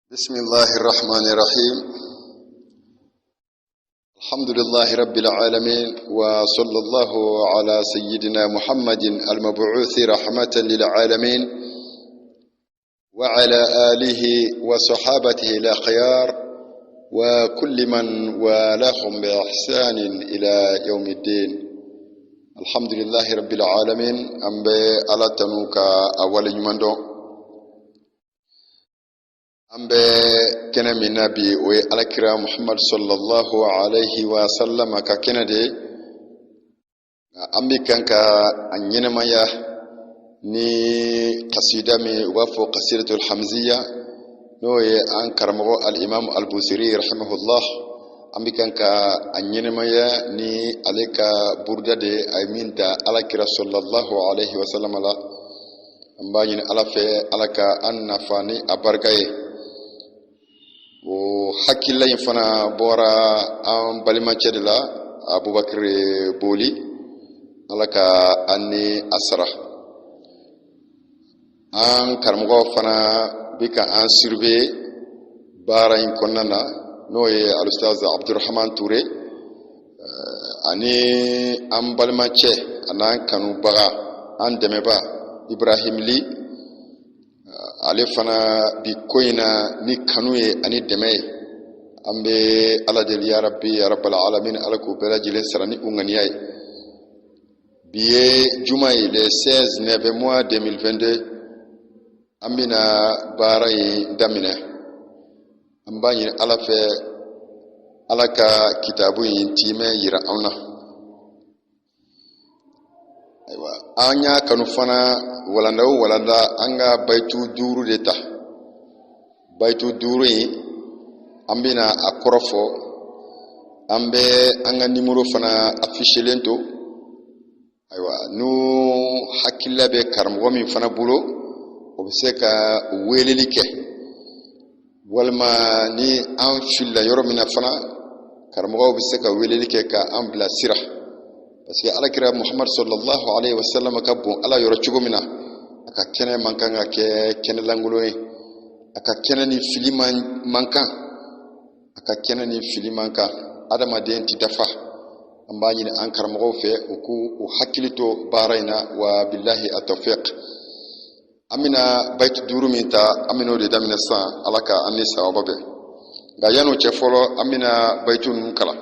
بسم الله الرحمن الرحيم. الحمد لله رب العالمين، وصلى الله على سيدنا محمد المبعوث رحمة للعالمين وعلى آله وصحابته الأخيار وكل من والاهم بإحسان إلى يوم الدين. الحمد لله رب العالمين. An bɛ Ala tanu ka a waleɲuman dɔn. An bɛ kɛnɛ min na bi, o ye Alakira Muhammad sallallahu alaihi wa sallam ka kɛnɛ de ye. An bɛ kan ka a ɲɛnamaya ni kasida min u b'a fɔ kasidatul hamziya, n'o ye an karamɔgɔ al-imam al-Busiri rahimahullah. An bɛ kan ka a ɲɛnamaya ni ale ka buruda de ye, a ye min da Alakira sallallahu alaihi wa sallam la. An b'a ɲini Ala fɛ, Ala ka an nafa ni a barika ye. O hakilila in fana bɔra an balimacɛ de la, Abubakar Boli. Ala ka an ni a sara. An karamɔgɔ fana bɛ ka an surveiller baara in kɔnɔna na, n'o ye Alustaz Abdurahman Ture, ani an balimacɛ an'an kanubaga, an dɛmɛba Ibrahim Li. Ale fana bi ko in na ni kanu ye ani dɛmɛ ye. An bɛ Ala deli, ya Rabbi, ya Rabbal alamin, Ala k'u bɛɛ lajɛlen sara ni u ŋaniya ye. Bi ye juma ye, le 16 9 mois 2022. An bɛna baara in daminɛ. An b'a ɲini Ala fɛ, Ala ka kitabu in tiimɛ yira an na. Ayiwa, an y'a kanu fana, walanda o walanda, an ka bayitu duuru de ta. Bayitu duuru in, an bɛna a kɔrɔ fɔ. An bɛ an ka nimoro fana affichelen to. Ayiwa, n'u hakilila bɛ karamɔgɔ min fana bolo, o bɛ se ka weleli kɛ, walima ni an filila yɔrɔ min na fana, karamɔgɔw bɛ se ka weleli kɛ ka an bila sira, parce que Alakira Muhammad sallallahu alaihi wasallam ka bon Ala yɔrɔ cogo min na, a ka kɛnɛ man kan ka kɛ kɛnɛ lankolon ye. A ka kɛnɛ ni fili man kan, a ka kɛnɛ ni fili man kan. Adamaden ti dafa. An b'a ɲini an karamɔgɔw fɛ, u k'u u hakili to baara in na. Wa billahi atawfiq. An bɛna bayitu duuru min ta, an bɛna o de daminɛ sisan. Ala ka an ni sawaba bɛn. Nka yan'o cɛ fɔlɔ, an bɛna bayitu ninnu kalan.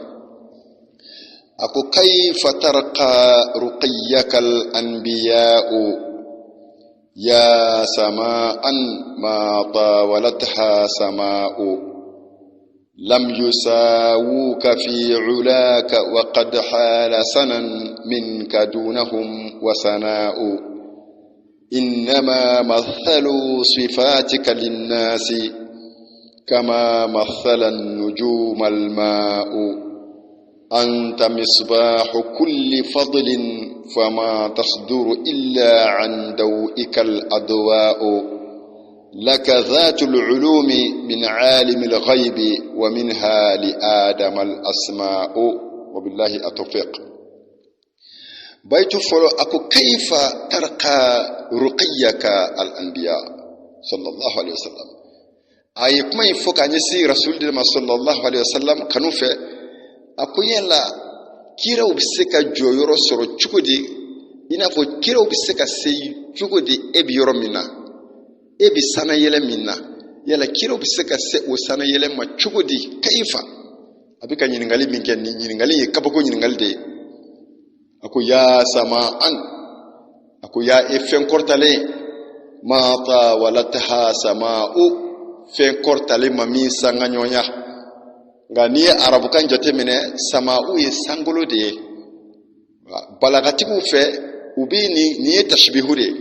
A ko: kayfa tarqa ruqayyaka al anbiya'u ya sama'an ma tawalatha sama'u lam yusawuka fi ulaka wa qad hala sanan minka dunahum wa sana'u إنما مثل صفاتك للناس كما مثل النجوم الماء. أنت مصباح كل فضل، فما تصدر إلا عن ضوئك الأضواء. لك ذات العلوم من عالم الغيب، ومنها لآدم الأسماء. وبالله التوفيق. Bayitu fɔlɔ, a ko: kayfa tarqa ruqayyaka al anbiya sallallahu alaihi wasallam. A ye kuma in fɔ k'a ɲɛsin Rasul de ma sallallahu alaihi wasallam kanu fɛ. A ko: yala kiraw bɛ se ka jɔyɔrɔ sɔrɔ cogo di, i n'a fɔ kiraw bɛ se ka se cogo di e bɛ yɔrɔ min na, e bɛ sanayɛlɛ min na? Yala kiraw bɛ se ka se o sanayɛlɛ ma cogo di? Kayifa, a bɛ ka ɲininkali min kɛ, nin ɲininkali ye kabako ɲininkali de ye. A ko: ya sama an, a ko: ya e fɛn kɔrɔtalen, ma tawalataha sama'u, fɛn kɔrɔtalen ma min sanga ɲɔgɔnya. Nka n'i ye arabukan jateminɛ, sama'u ye sankolo de ye. Balagatigiw fɛ, u bɛ nin ye tasibihu de ye.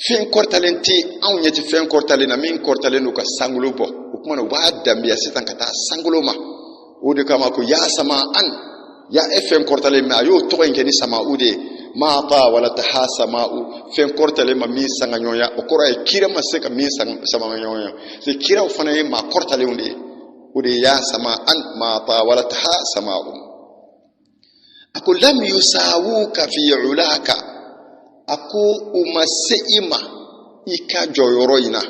Fɛn kɔrɔtalen tɛ, anw ɲɛ tɛ fɛn kɔrɔtalen na min kɔrɔtalen don ka sankolo bɔ. O tuma na, u b'a danbeya sisan ka taa sankolo ma. O de kama ko: ya sama an, ya e fɛn kɔrɔtalen. Mɛ a y'o tɔgɔ in kɛ ni sama'u de ye. Ma tawalataha sama'u, fɛn kɔrɔtalen ma min sanga ɲɔgɔnya. O kɔrɔ ye kira ma se ka min sama ɲɔgɔnya. Se kiraw fana ye maa kɔrɔtalenw de ye. O de ye ya sama an ma tawalataha sama'u. A ko: lam yusawuka fi ulaka, a ko u ma se i ma i ka jɔyɔrɔ in na.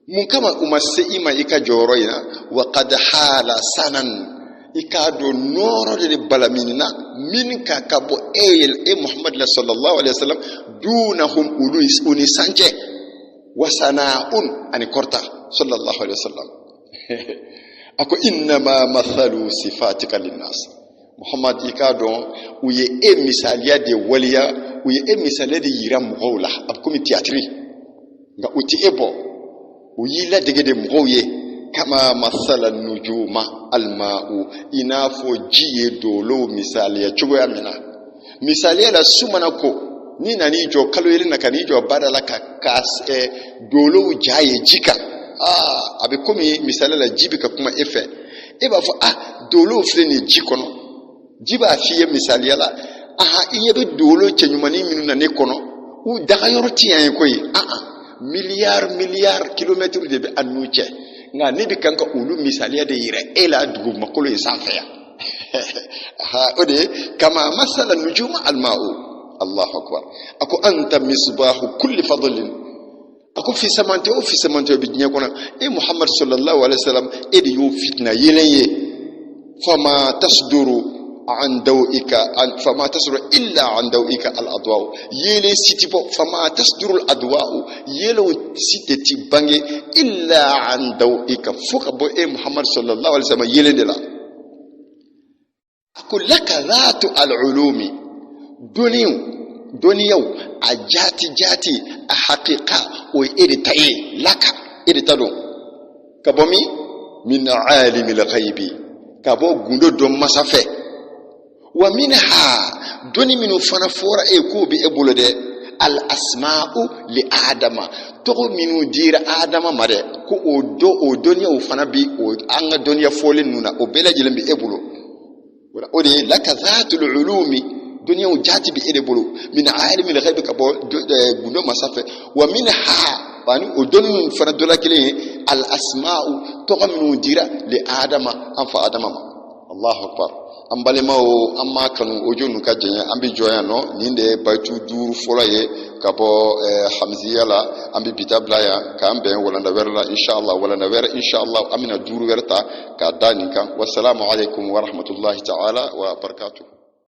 Mun kama u ma se i ma i ka jɔyɔrɔ in na? Wa qad hala sanan, i k'a dɔn nɔɔrɔ de balaminina minka ka bɔ e ye, e Muhammad la sallallahu alaihi wasallam, dunahum, olu u ni san cɛ, wa sana'un, ani kɔrɔta, sallallahu alaihi wasallam. A ko innama mathalu sifatika linnas. Muhammad, i k'a dɔn u ye e misaliya de waleya, u ye e misaliya de yira mɔgɔw la, a bɛ komi tiyatiri, nka u ti e bɔ, u y'i ladege de mɔgɔw ye. Kama masala nujuma alma'u, i n'a fɔ ji ye dolow misaliya cogoya min na. Misaliya la, su mana ko, n'i nan'i jɔ kalo yelen na, ka n'i jɔ bada la ka dolow ja ye ji kan, aa, a bɛ komi misaliya la ji bɛ ka kuma e fɛ. E b'a fɔ, ah, dolow filɛ nin ye ji kɔnɔ. Ji b'a f'i ye misaliya la, aha, i ɲɛ bɛ dolo cɛɲumannin minnu na ne kɔnɔ, u dagayɔrɔ ti yan ye koyi. Aa, miliyari miliyari kilomɛtiri de bɛ an n'u cɛ, nka ne bɛ kan ka olu misaliya de yira e la dugumakolo in sanfɛ yan. Aha, o de ye kama masala nujuma alma'u. Allahu akbar. A ko anta misbahu kulli fadlin. A ko fisamantɛ o fisamantɛ bɛ diɲɛ kɔnɔ, e Muhammad sallallahu alaihi wasallam, e de y'o fitina yelen ye. Fama tasduru an dawika an, fama tasduru illa an dawika al adwa'u, yelen si ti bɔ, fama tasduru al adwa'u, yelenw si tɛ ti bange, illa an dawika, fo ka bɔ e Muhammad sallallahu alaihi wasallam yelen de la. A ko laka dhatu al-ulumi, dɔnniw, dɔnniyaw a jaati jaati, a hakika, o ye e de ta ye. Laka, e de ta don. Ka bɔ min? Min alimil ghaibi, ka bɔ gundo dɔn masa fɛ. Wa minha, dɔnni minnu fana fɔra e k'o bɛ e bolo dɛ, al asma'u li adama, tɔgɔ minnu dira adama ma dɛ, ko o dɔ o dɔnniyaw fana bi o an ka dɔnniya fɔlen ninnu na, o bɛɛ lajɛlen bɛ e bolo. O de ye laka zatul ulumi, dɔnniyaw jaati bɛ e de bolo, min alimil ghaibi, ka bɔ gundo masa fɛ. Wa minha, ani o dɔnni fana dɔ la kelen ye al asma'u, tɔgɔ minnu dira li adama, an fa adama ma. Allahu akbar. An balimaw, an m'a kanu audio ninnu ka janya, an bɛ jɔ yan nɔ. Nin de ye bayitu 5 fɔlɔ ye ka bɔ hamziya la. An bɛ bi ta bila yan, k'an bɛn walanda wɛrɛ la inshallah. Walanda wɛrɛ inshallah, an bɛna 5 wɛrɛ ta k'a da nin kan. Wasalamu alaikum wa rahmatullahi ta'ala wa barakatuh.